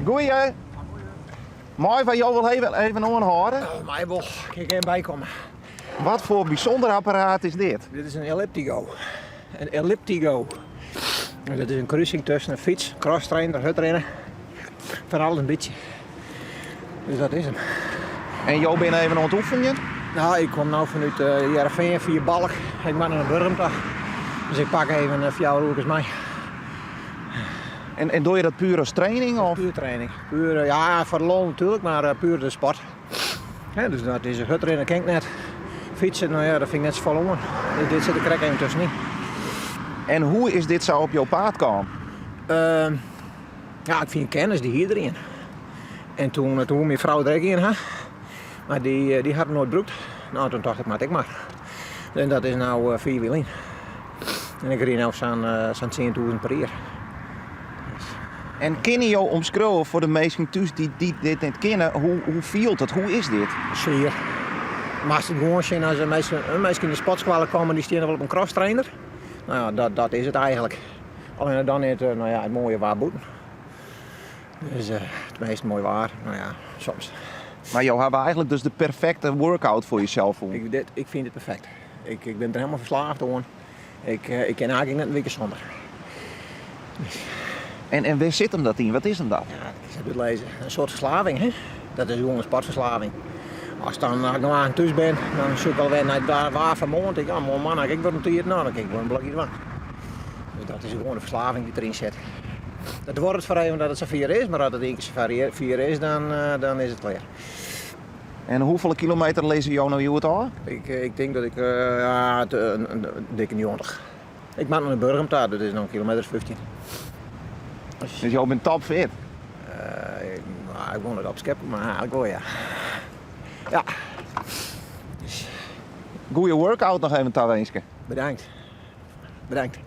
Goeie. Mei wy jo wol even, even oanhâlde? Oh, mei wol. Kin ik even bykomme. Wat foar bysûnder apparaat is dit? Dit is in elliptigo. In elliptigo. En dat is in krusing tusken in fyts, crosstrainer, hurdrinne. Fan alles in bytsje. Dus dat is 'm. En jo binne even oan it oefenjen? Nou, ik kom no fanút Hearrenfean fia Balk. Ik moat nei Burgum ta. Dus ik pak even 4 oerkes mei. En, en doe je dat puur as training? Of? Puur training. Puur, ja, foar de lol natuerlik, mar puur de sport. Ja, dus dat is hurdrinne kin ik net. Fytsen, nou ja, dat fyn ik net safolle oan. Dus dit sit der krekt even tuskenyn. En hoe is dit sa op jo paad kaam? Uh, ja, ik fyn kennis, dy hie der ien. En toen, toen woe myn frou der ek ien ha. Mar dy, dy hat 'm noait brûkt. Nou, toen tocht ik, moat ik mar. En dat is no 5 jier lyn. En ik rin no sa'n sa'n 10.000 per jier. En kinne jo omskriuwe foar de minsken thús dy't dy dit net kinne, hoe, hoe fielt it? Hoe is dit? Swier. Moatst it gewoan sjen as minsken, minsken yn de sportskoalle komme, dy steane wol op in crosstrainer. Nou ja, dat, dat is it eigentlik. Allinne dan it, nou ja, it moaie waar bûten. Dus it meast moai waar, nou ja, soms. Mar jo hawwe eigentlik dus de perfekte workout foar jesels fûn? Ik, dit, ik fyn it perfekt. Ik, ik bin der helemaal ferslaafd oan. Ik, ik kin eigentlik net in wike sûnder. En, en wêr sit him dat yn? Wat is him dat? Ja, dat is net útlizze. In soart ferslaving, hè? Dat is gewoan in sportferslaving. As dan as ik no aanst thús bin, dan sjoch ik alwer nei it waar fan moarn. Tink, oh, moarn moarn ha ik ek wer in tiid. No, dan kin ik wol in blokje dwaan. Dus dat is gewoan de ferslaving dy't deryn sit. Dat duorret foar even dat it safier is, mar as it ien kear safier is, dan, dan is it klear. En hoefolle kilometer lizze jo no hjoed ôf? Ik, ik tink dat ik ja, in dikke 90. Ik moat noch nei Burgum ta, dat is noch in kilometer 15. Dus jo binne topfit? Uh, ik, nou, ik wol net opskeppen, mar eigentlik wol, ja. Ja. Goeie workout noch even tawinske. Bedankt. Bedankt.